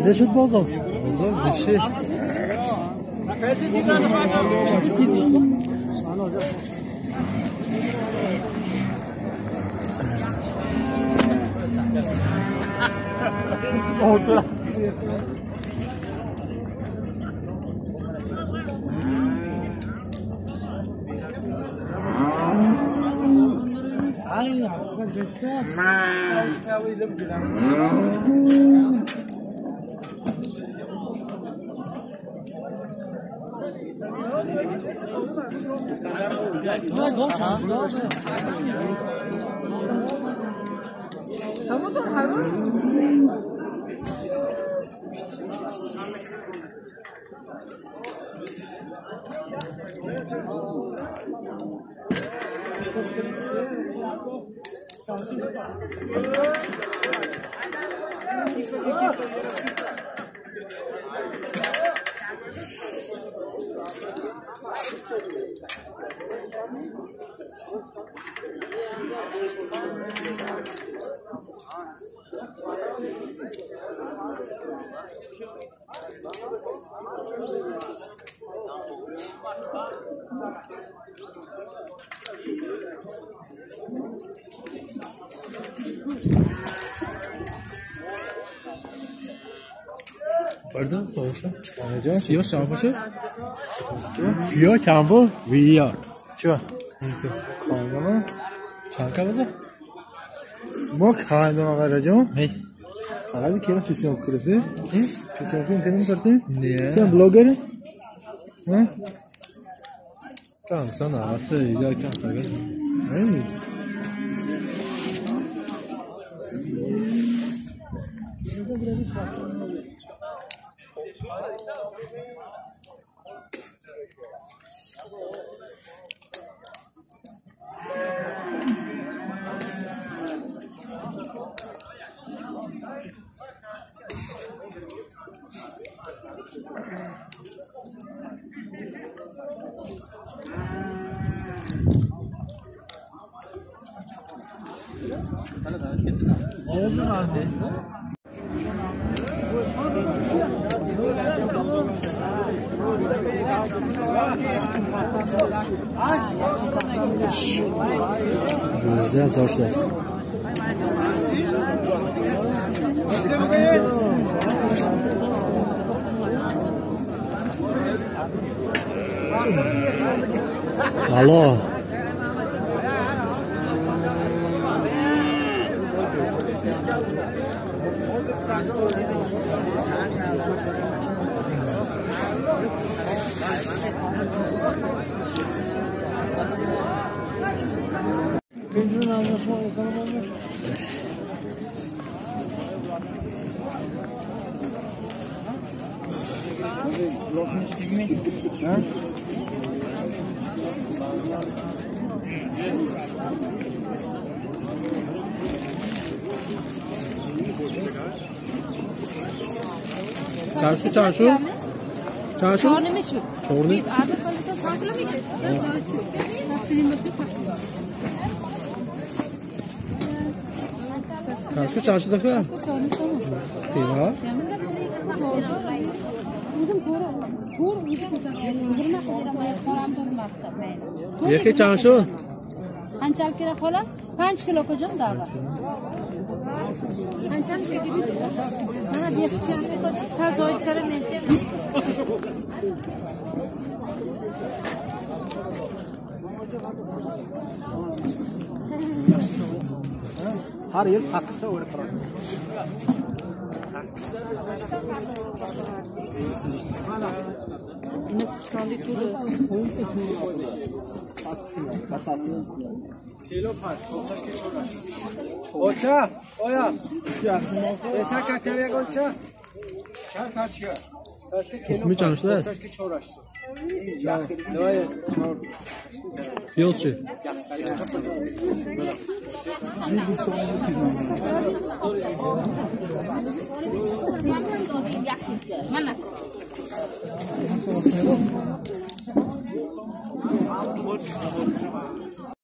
زشت بازار بازار بشه Pardon, باشه. سیاه چند باشه؟ ویا کم بود؟ ویا. چه؟ کاملا. چند کا باشه؟ ما کاندون آقا جان. نه. حالا که چیزی هم کرسی؟ چیزی هم اینترنت کرتی؟ نه. تو بلاگر؟ ها؟ Tamam sana asıl ya çanta gel. Ne? دوازده هزار شده است. Alo. Çarşı çarşı. Çarşı. Çorlu. Çarşı çarşı da خیلی. یکی چند شد؟ 5 kilo xola? 5 kilo kojam dava. Har yil 8 ta o'rib turadi. Ocha, oya. Esa kattaga qancha? Char parcha. تخمی چند شده است؟ پیاز چی؟